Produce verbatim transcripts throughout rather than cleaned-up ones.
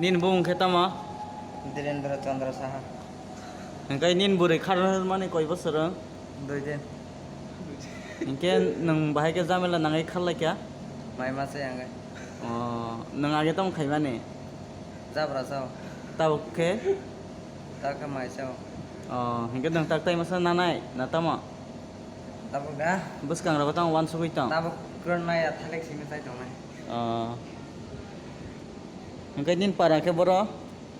Nini bumung khe tamo? Dhirendra Chandra Saha. Hingke nini bwrwi kharmani koi bosor? Dui din. Hingke nwng bahai khe jamela nangwi kharlai kha? Mai ma se ang. O, nwng age tamo khaimani? Jabra sao. Tabuk khe? Tabuk khe mai sao. O, hingke nwng tak tai masa nanai na tamo? Tabuk da? Bwskangrogo tamo wansugwi tong? Tabuk kwrwng nai ya, thalik simi chai tongnai. O. Hingke nini para khe boro?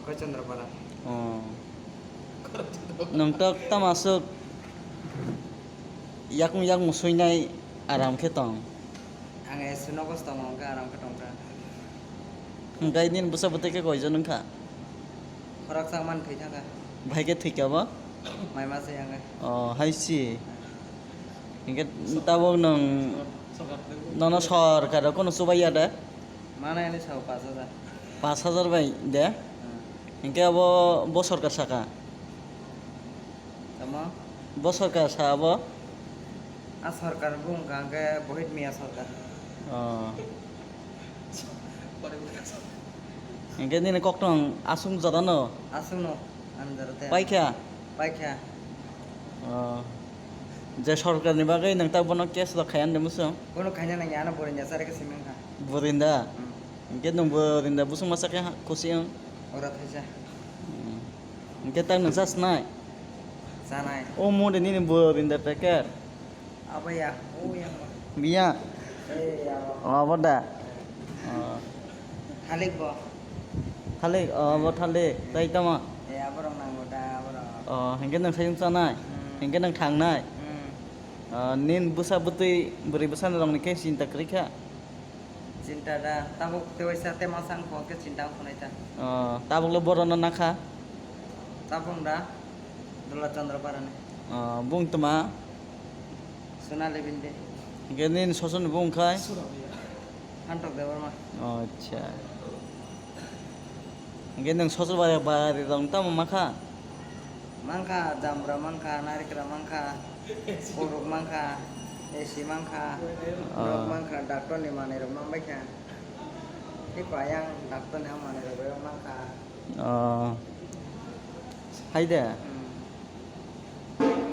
Koi Chandrapara. O. Nwng tok tamo aswk yakung yakung suinai aram khe tong? Ang S C nogo tongo, hingke aram khe tongkha. Hingke nini bwsa bwtwi khe koijon wngkha? Khoroksa man thwi thangkha. Bahai khe thwikha bo? Mai ma se ang. O, hai si. Hingke tabuk nwng, nono sorkar rok kono chubai ya de? Manai ani sao pash hajar. Pash hajar bai de? Hmm. Hingke abo bo sorkar saka? Tamo? Bo sorkar sa abo? A sorkar bung kha hingke Bohit Miya sorkar. O. Hingke nini koktong asung jora no? Asung no, anjaro te. Paikha? Paikha. O. Je sorkar ni bagwi nwng ta bono case rok khaiya de musung? Bono khaina nangya, ano borinda sari khe simi wngkha. Borinda? Hmm. Hingke nwng borinda busung masa khe ha-, kusi wng? Ora thaisa. Hmm. Hingke tak nwng chasnai? Chanai. O mo de nini borinda packet? Abo ya, o ya mo. Biya? Eh, ya mo. O, abo da? O. Thalik bo. Thalik, o, abo thalik. Tai tamo? Eh, aborok nango da, aborok. O, hingke nwng sayung chanai? Hmm. Hingke nwng thangnai? Hmm. O, nin bwsa bwtwi bwrwi bwsa rokni khe chinta kwrwi kha? Chinta da, tabuk tewaisa tema sang kho khe chinta wng khonai ta. O, tabuk le borok no nakha? Tabuk da, Dola Chandra Parani. O, bung tma? Sonali Bindi. Hingke nini sosoni bung khai? Hantok Debbarma. O, acha. Hingke nwng sosro bari, bari rok tamo makha? Mankha, jambra mankha, narikra mankha, borok mankha, A C mankha, ah, rok mankha, doctor ni manwi rok manbaikha. Tei payang doctor ni manwi rok mankha. Ah. Hai de?